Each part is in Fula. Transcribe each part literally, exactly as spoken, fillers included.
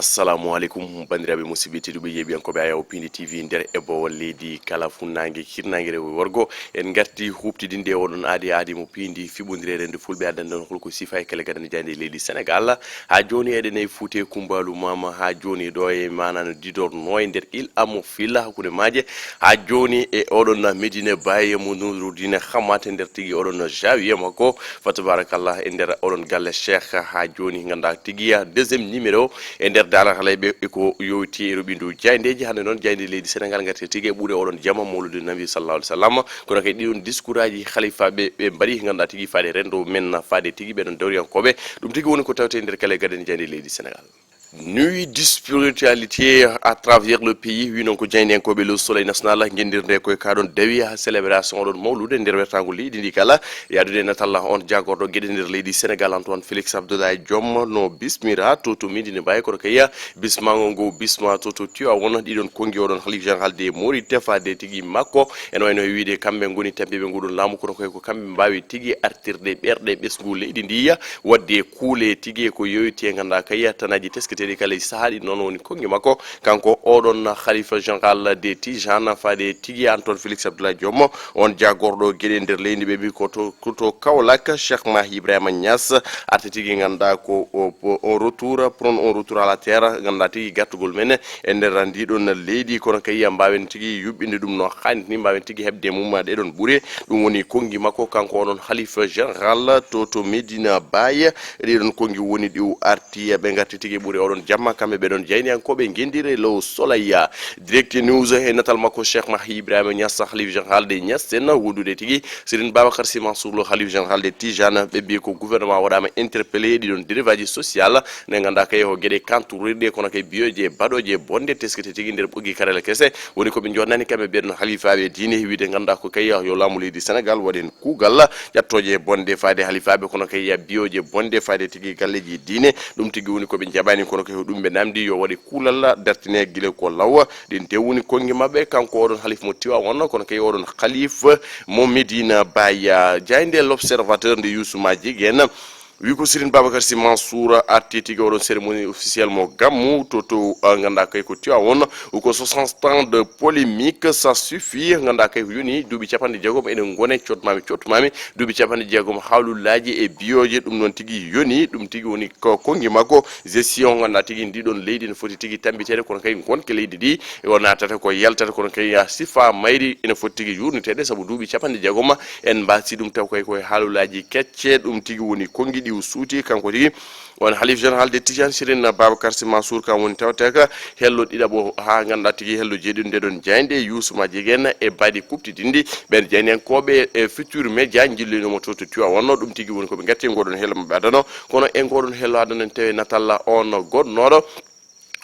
Assalamu aleykum, banndiraaɓe musidɓe tedduɓe yeeɓiyankooɓe Ayaw Piindi T V nder e bowal leydi kala, funnaange, hirnaange, rewo e worgo. En ngarti huuɓtidinde oɗon aadi, aadi mo piindi fiɓondireere nde Fulɓe addani ɗon holko sifa e kala gadani jaaynde leydi Senegal. Haa jooni eɗen e Fuuta e Kumbaalu Maama, haa jooni ɗo e maana no didornoo e nder il amo filla hakkunde maaje. Haa jooni e oɗon Medina Baye mo Nuruddin Hamate nder tigi oɗon Jawiya makko. Fa tabarakallah, e nder oɗon galle Cheikh, haa jooni nganndaa tigi ya deuxième numéro e nder daara halayɓe e ko yowiti e roɓindu jaayndeeji. Hannde noon jaaynde leydi Senegal ngarti tigi e ɓure oɗon jama mawlude Nabi sallallahu alaihi wasallam. Kono kadi ɗiɗon discours aji halifaaɓe ɓe mbaɗi nganndaa tigi faade renndo men, faade tigi ɓeɗon dawriyankooɓe. Ɗum tigi woni ko tawte e nder kala gadani jaaynde leydi Senegal. Nuit de spiritualité à travers le pays, wi noon ko jaayndiyankooɓe Le Soleil National, ngenndirde koye kaɗon dawi ha célébration oɗon mawlude nder wertaango leydi ndi kala. Yaadude e natal on jaagorɗo geɗe nder leydi Senegal, Antoine Félix Abdoulaye Diome, no bismira to, to Medina Baye, kono kay bismaango ngo bisma to, to Tiwaawoon, ɗiɗon konngi oɗon Halif Général des Mourides, faade tigi makko. Ene wayno e wiide kamɓe ngoni tampiiɓe nguɗon laamu, kono kay ko kamɓe mbaawi tigi artirde ɓerɗe ɓesngu leydi ndi, waɗde kuule tigi e ko yowitii e nganndaa kay tanaaji tesketeeɗi kala e sahaaji. Noon woni konngi makko, kanko oɗon Khalifa Général des Tidianes, faade tigi Antoine Félix Abdoulaye Diome, on jaagorɗo geɗe nder leydi, ɓe mbi ko to, ko to Kaolack, Cheikh Mahi Ibrahima Niass, arti tigi nganndaa ko o, o, on retour, prône on retour à la terre, nganndaa tigi gartugol men e nder ndiɗon leydi, kono kay mbaawen tigi yuɓɓinde ɗum no haaniti ni, mbaawen tigi heɓde mum ɗeɗon ɓure. Ɗum woni konngi makko, kanko oɗon Khalifa Général to, to Medina Baye. Ɗiɗon konngi woni ɗi o arti, ɓe ngarti tigi ɓure oɗon jamma, kamɓe ɓeɗon jaayndiyankooɓe ngenndire Le Soleil. Direct News e natal makko, Cheikh Mahi Ibrahima Niass, Khalifa Général des Niassène, wondude tigi Serigne Babacar Sy Mansour, le Khalifa Général des Tidianes, ɓe mbi ko gouvernement waɗaama interpellé e ɗiɗon dérive aji social, nde nganndaa kay ko geɗe kantorirɗe, kono kay biyoje e baɗoje bonde teskete tigi nder ɓoggi karale kese. Woni ko ɓe jonnani kamɓe ɓeɗon halifaaɓe diine, wiide nganndaa ko kay yo laamu leydi Senegal waɗen kuugal ƴattooje bonde faade halifaaɓe, kono kay ya biyoje bonde faade tigi galleji diine. Ɗum tigi woni ko ɓe njaɓani, kono kay ko ɗum ɓe namdi yo waɗe kuulal dartine gila ko law. Ɗin te woni konngi maɓɓe, kanko oɗon halif mo Tiwaawoon, kono kay oɗon halif mo Medina Baye. Jaaynde L'Observateur nde Youssou Madjiguène wi ko Serigne Babacar Sy Mansour arti tigi oɗon cérémonie officielle mo Gammu to, to, uh, nganndaa kay ko Tiwaawoon. Ko soixante ans de polémique, ça suffit. Nganndaa kay ko yoni duuɓi capanɗe jeegom eɗen ngone cotmami, cotmami. Duuɓi capanɗe jeegom hawlulaaji e biyoje, ɗum noon tigi yoni, ɗum tigi woni ko konngi makko. Gestion nganndaa tigi ndiɗon leydi ne foti tigi tambiteede, kono kay ngonka leydi ndi o naatata ko yaltata, kono kay ya sifa mayri ene foti tigi yurniteede, sabu duuɓi capanɗe jeegom en mbaasi ɗum taw kay koye haalulaaji kecce. Ɗum tigi woni konngi ɗi o suuti kanko tigi on Halif Général de Tidiane, Serigne Babacar Sy Mansour, kan woni tawteka hello ɗiɗaɓo haa nganndaa tigi hello jeeɗiɗo nde ɗon jaaynde. Youssou Madjiguène e mbaadi kuɓtidinndi ɓen jaayndiyankooɓe e Futur Média njillinomo to, to Tiwaawoon. Ɗum tigi woni ko ɓe ngatti e ngoɗon hello maɓɓe adano, kono e ngoɗon hello adano en tawi natalla on goɗnooɗo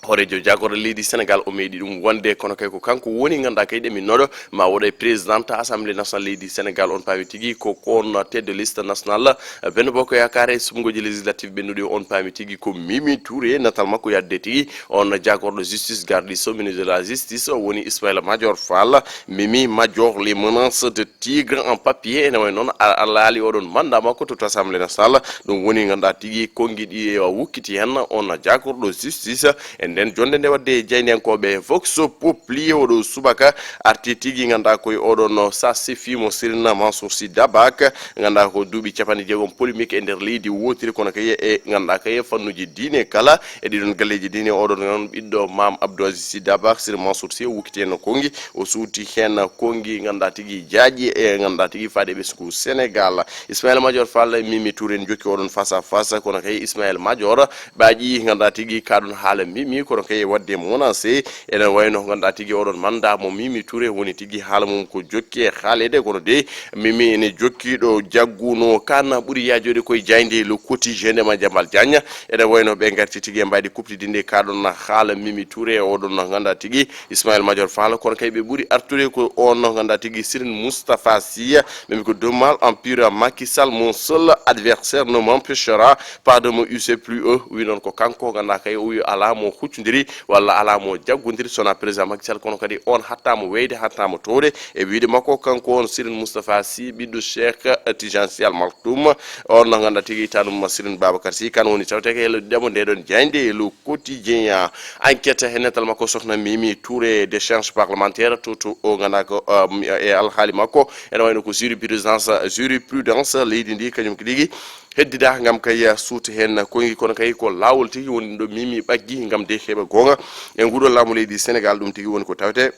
hooreejo jaagorɗo leydi Senegal o meeɗi ɗum wonde, kono kay ko kanko woni nganndaa kay ɗemminnoɗo ma woɗa e présidente assemblée nationale leydi Senegal. On paami tigi ko, ko on tête de liste nationale Benno Bokk Yaakaar e suɓngooji législative ɓennuɗi, on paami tigi ko Mimi Touré. Natal makko yaadude tigi on jaagorɗo justice, garde des sceaux, ministre de la justice, o woni Ismaïla Madior Fall. Mimi Madior, les menaces de tigre en papier, ene wayi noon a, a laali oɗon mandat makko to, to assemblée nationale. Ɗum woni nganndaa tigi konngi ɗi o wukkiti heen on jaagorɗo justice. E nden jonnde nde waɗde e jaayndiyankooɓe Vox Populi oɗo subaka arti tigi nganndaa koye oɗon sa sefi mo Serigne Mansour Sy Dabakh, nganndaa ko duuɓi capanɗe jeegom polémique e nder leydi wootiri, kono kay e nganndaa kay fannuji diine kala e ɗiɗon galleeji diine. Oɗon noon ɓiɗɗo Maam Abdou Aziz Sy Dabakh, Serigne Mansour Sy, wukkiti heen konngi, o suuti heen konngi nganndaa tigi jaaƴi e nganndaa tigi faade ɓesngu Senegal. Ismaïla Madior Fall e Mimi Touré en jokki oɗon face à face, kono kay Ismaïla Madior ɓaaƴi nganndaa tigi kaɗon haala Mimi, kono kay waɗde menacé. Ene wayno nganndaa tigi oɗon mandat mo Mimi Touré woni tigi haala mum ko jokki e haaleede, kono de Mimi ene jokki ɗo jagguno kan ɓuri yaajoyde koye jaaynde Le Quotidien nde ma Jambal Diagne. Ene wayno ɓe ngarti tigi e mbaadi kuɓtidinndi kaɗon haala Mimi Touré, oɗon nganndaa tigi Ismaïla Madior Fall, kono kay ɓe ɓuri artude ko on nganndaa tigi Serigne Moustapha Sy, ɓe mbi ko de mal en pire, Macky Sall mon seul adversaire ne m'empêchera pas de me hisser plus haut. Wi noon ko kanko nganndaa kay o wi alaa mo huccondiri walla alaa mo jaggondir sona président Macky Sall, kono kadi on hattaama weyde, hattaama towde e wiyde makko kanko on Serigne Moustapha Sy ɓiɗɗo Cheikh Tidiane Sy Al Maktoum. On no ngannduɗaa tigi tanum Serigne Babacar Sy, kan woni tawte ko hello ɗiɗamo nde ɗon jaaynde e Le Quotidien. Enquête he netal makko sohna Mimi Touré, déchéance parlementaire to to o ngannduɗaa ko um, e alhaali makko ene wayno ko jurisprudence, jurisprudence leydi ndi kañum tigi heddida ngam kay suuta heen koyngi, kono kay ko laawol tigi woni ɗo Mimi ɓaggi ngam de heɓa goonga e nguɗo laamu leydi Sénégal. Ɗum tigi woni ko tawte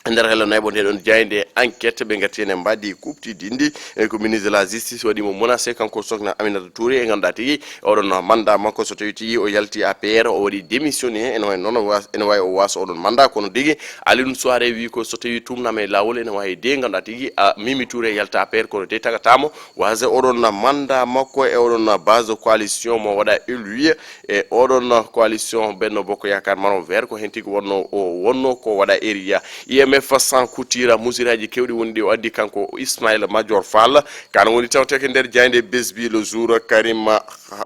e nder hello nayɓo nde ɗon jaaynde Enquête. Ɓe ngatti heen e mbaadi kuɓtidinndi e ko ministre de la justice waɗi mo menacé kanko sohna Aminata Touré e ngannduɗaa tigi oɗon mandat makko so tawi tigi o yalti A P R o waɗi démissionné ene wayi noon o was- ene wawi o wasa oɗon mandat, kono tigi Alioune Souaré wi ko so tawi tumnama e laawol ene wawi de ngannduɗaa tigi a Mimi Touré yalta A P R kono de tagatamo wasa oɗon mandat makko e oɗon base de coalition mo waɗa élu e oɗon coalition Benno Bokk Yaakaar Maron Vert, ko heen tigi wonno o wonno ko waɗa ériya. I M F sans coutira, musiraaji kewɗi woni ɗi o addi kanko Ismaïla Madior Fall. Kan woni tawteke nder jaaynde Besbi Le Jour, Karim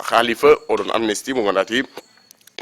Khalifa, oɗon amnesty mo ngannduɗaa tigi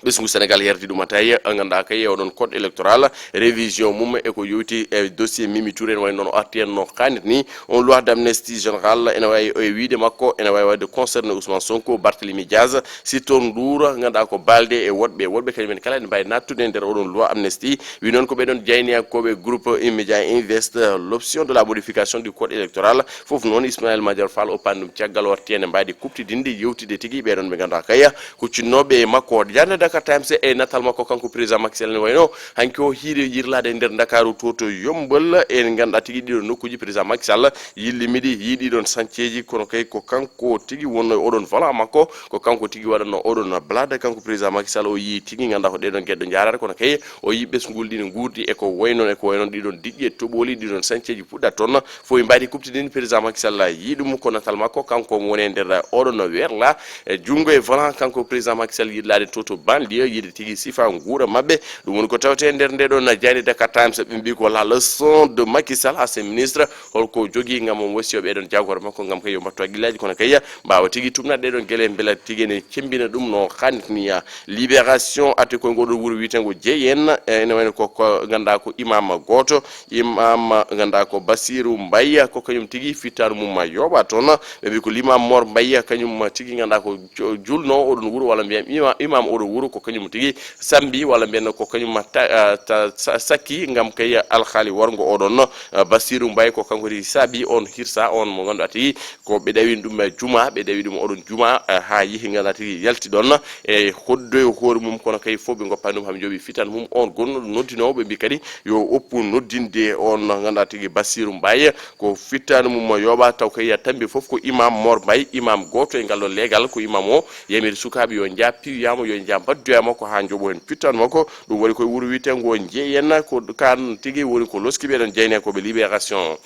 ɓesngu Sénégal yardi ɗum a tawi ngannduɗaa kay e oɗon code électoral révision mum e ko yowti e dossier Mimi Touré, ene wayi noon o arti en no kaanir ni. On loi d'amnistie générale ene wawi e wiyde makko ene wawi wadde concerné Ousmane Sonko, Barthélémy Diaz, Sitor Ndour, ngannduɗaa ko Balde e woɗɓe e woɗɓe, kañum en kala ene mbawi nattude e nder oɗon loi amnistie. Wi noon ko ɓe ɗon jayniyankooɓe groupe Immédia Invest, l'option de la modification du code électoral. Fof noon Ismaël Madior Fall o panndum caggal o arti en e mbaadi kuɓtidinndi yewtide tigi ɓe ɗon ɓe ngannduɗaa kay kuccinnooɓe e makko. Jannde Dakar Times e natal makko kanko président Macky Sall ne wayno hanki o hiiri yirlaade e nder Ndakaaru to to Yombol en ngannduɗaa tigi ɗiɗo nokkuuji président Macky Sall yilli miɗi yiiɗi ɗon sañceeji, kono kay ko kanko tigi wonno e oɗon volant makko, ko kanko tigi waɗanno oɗon balade kanko président Macky Sall. O yii tigi ngannduɗaa ko ɗeɗon geɗɗo jaarata, kono kay o yii ɓesngol ɗi no nguurdi e ko way noon e ko way noon ɗiɗon diƴƴe toɓoli ɗiɗon sañceeji puɗɗat toon. Fof e mbaadi kuɓtidin président Macky Sall yii ɗum ko natal makko kanko mo woni e nder oɗon no werla e junngo e volant kanko président Macky Sall yiɗlaade to to banlieue yiɗi tigi sifa nguura maɓɓe. Ɗum woni ko tawte e nder nde ɗon jaaynde Dakar Times, ɓe mbi ko la leçon de Macky Sall à ses ministres, holko jogii ngam on wasiyo ɓeɗon jagoro makko ngam kay yo mbattu hakkillaaji kono kay mbaawa tigi tumnat ɗeɗon gele mbela tigi ene cembina ɗum no hannirta ni. Libération atti koye ngol ɗon wuro wiyetengo Jeyen, e ene wayno ko ko ngannduɗaa ko imam gooto, imam ngannduɗaa ko Basiru Mbayya ko kañum tigi fittaandu mum ma yooɓa toon. Ɓe mbi ko l'imam Mor Mbayya kañum tigi ngannduɗaa ko jo- julno oɗon wuro walla mbiyen ima- imam oɗon wuro ko kañum tigi sambi walla mbiyen ko kañum ta- ah, ta- sa- sakki ngam kay alhaali warngo oɗon ah, Basiru Mbayya ko kanko tigi saabi on hirsa on mo ngannduɗaa tigi ko ɓe ɗawin ɗum e juma, ɓe ɗawi ɗum oɗon juma, eh, haa yehi ngannduɗaa tigi yalti ɗon e hoddoyo hoore mum, kono kay fof ɓe ngoppaani ɗum haa ɓe njooɓi fittaandu mum. On gonɗo ɗum noddinoowo ɓe mbi kadi yo oppu noddinde on ngannduɗaa tigi Basiru Mbaye ko fittaandu mum mo yooɓa taw kay ya tambi fof ko imam Mor Mbaye, imam gooto e ngal ɗon leegal ko imam o yamiri sukaaɓe yo njah piiwiyaama yo njah mbaɗdoyaama ko haa njooɓo heen fittaandu makko. Ɗum waɗi koye wuro wiyetengo Jeyen ko kan tigi woni ko loskiɓe ɗon jaynekoɓe Libération.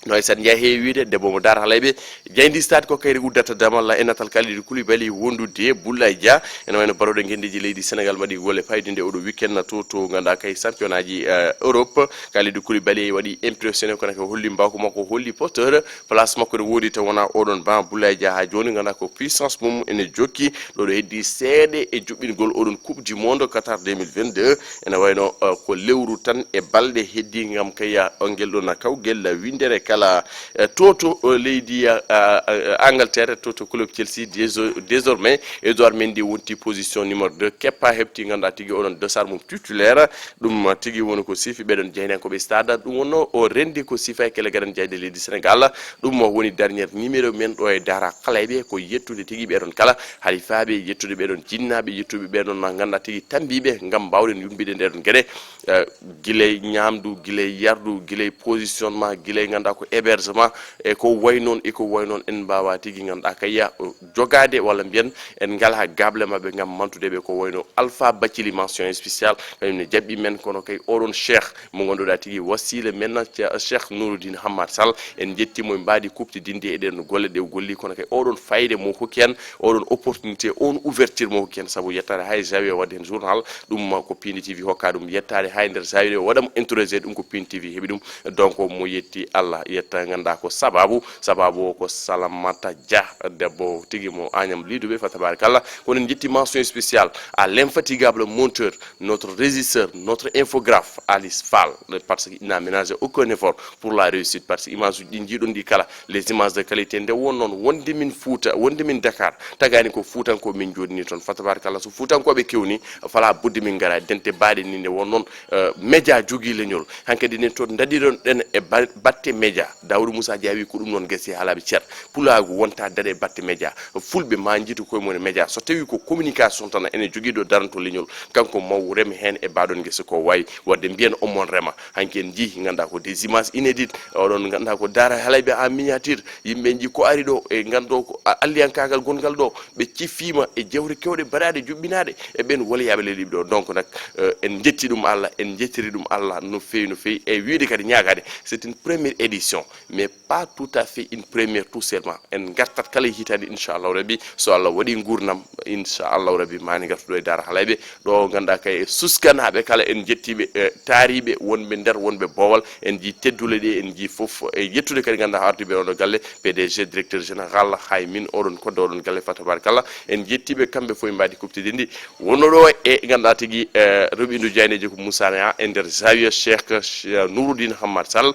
No e saɗa njeya heewi wiide debbo mo Daara Halayɓe jayndi stade ko kayri uddata damal e natal Kalidou Koulibaly wondude Boulaye Dia. Ene wayno baroɗo ngendeji leydi Sénégal mbaɗi golle paydinde oɗo weekend to to ngannduɗaa kay championnat ji eh, Europe. Kalidou Koulibaly waɗi impressionné kono ko holli mbawka makko holli porteur place makko ne woodi taw wona oɗon ban Boulaye Dia haa jooni ngannduɗaa ko puissance mum ene jokki ɗo ɗo heddi seeɗe e juɓɓingol oɗon coupe du monde Qatar deux mille vingt-deux. Ene wayno eh, ko lewru tan e balɗe heddi ngam kay ngel ɗon kawgel winndere kala eh, to to eh, leydi eh, eh, Angleterre to to club Chelsea déso- désormais Edouard Mendy wonti position numéro deux keppa heɓti ngannduɗaa tigi oɗon dossard mum titulaire. Ɗum tigi woni ko sifi ɓeɗon jeynen ko ɓe stade ɗum wonno o rendi ko sifa e kele gaɗen jeyde leydi Sénégal. Ɗum woni dernier numéro men ɗo e Daara Halayɓe ko yettude tigi ɓeɗon kala halifaaɓe yettude ɓeɗon jinnaaɓe yettuɓe ɓeɗon na ngannduɗaa tigi tambiiɓe ngam mbawɗen yumɓinde ndeɗon geɗe. Eh, gilay ñaamdu gilay yardu gilay positionnement gilay ngannduɗaa ko hébergement e ko way noon e ko way noon en mbaawa tigi ngannduɗaa kay ya jogaade walla mbiyen en ngalaa gaable maɓɓe ngam mantude ɓe ko wayno Alpha Bathily mention spéciale kañum ne jaɓɓi men kono kay oɗon cheikh mo ngannduɗaa tigi wasiila men cheikh Nouroudine Hammad Sall en njettii mo e mbaadi kuɓtidinde e ɗen golle ɗe o golli kono kay oɗon fayde mo hokki en oɗon opportunité on ouverture mo hokki en sabu yettaade hay jawi o waɗde heen journal ɗum ko Pindi T V hokka ɗum yettaade hay nder jawi o waɗa mo introduire ɗum ko Pindi T V heɓi ɗum donc mo yetti Allah. yetta, nganndaa ko sababu. Sababu o ko Salamata Dia, debbo tigi mo Agnam Lidoɓe, fa tabarakallah. Kono en njetti mention spéciale à l'infatigable monteur, notre régisseur, notre infographe, Alice Fall, parce qu'il n'a ménagé aucun effort pour la réussite, parce que image uji ɗi njiɗon ɗi kala, les images de qualité, nde won noon, wonde min Fouta, wonde min Dakar, tagani ko Fuutankooɓe min jooɗini toon. Fa tabarakallah, so Fuutankooɓe kewni, fala budde min ngara, dente baaɗe ni, nde won noon, eh, média jogii leñol. Hankadi nen to daɗiron ɗen e ba-, batte média. Daoudou Moussa Dia wi ko ɗum noon gasi haalaaɓe ceer. Pulaagu wonta daɗe batte média. Fulɓe ma njiitu koye mon e média. So tawi ko communication tan ene jogii ɗo daranto leñol, kanko maw rem heen e baɗon gese ko wawi wadde mbiyen omon rema. Hanki en jii, nganndaa ko des images inédites. Oɗon nganndaa ko Daara Halayɓe en miniature. Yimɓe en jii ko ari ɗo e nganndo ko a-, alliyankaagal gongal ɗo. Ɓe cifiima e jewte kewɗe baɗaaɗe, juɓɓinaaɗe e ɓeen waliyaaɓe leydi ɗo. Donc nak, eh, en njetti ɗum Allah, en njettiri ɗum Allah no feewi, no feewi. E wiyde kadi ñaagaade, c'est une première édition, mais pas tout à fait une première tout seulement. En ngartat kala hitaande, inchallahu rabbi, so Allah waɗi nguurndam, inchallahu rabbi, mani ngartu ɗo e Daara Halayɓe, ɗo nganndaa kay e suskanaaɓe kala, en njettiiɓe, eh, taariiɓe, wonɓe nder, wonɓe boowal, en njii teddule ɗe, en njii fof. E yettude kadi nganndaa arduɓe oɗo galle, P D G, directeur général, hay min oɗon koddo oɗon galle, fa tabarakallah. En njettiiɓe kamɓe fof, e mbaadi kuɓtidinndi. Wonno ɗo e nganndaa tigi, eh, roɓindo jaynejo ko Moussa Niang e nder Zawiya Cheikh, Cheikh Nouroudine Hammad Sall.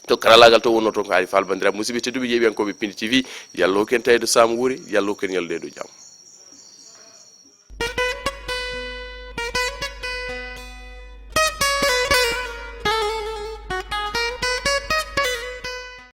To karalaagal to wonno toon ko Ari Fall. Banndiraaɓe musidɓe tedduɓe, yeeɓiyankooɓe Pindi T V, yallo ken tawi ɗo Sam wuuri, yallo ken yallude ɗo jam.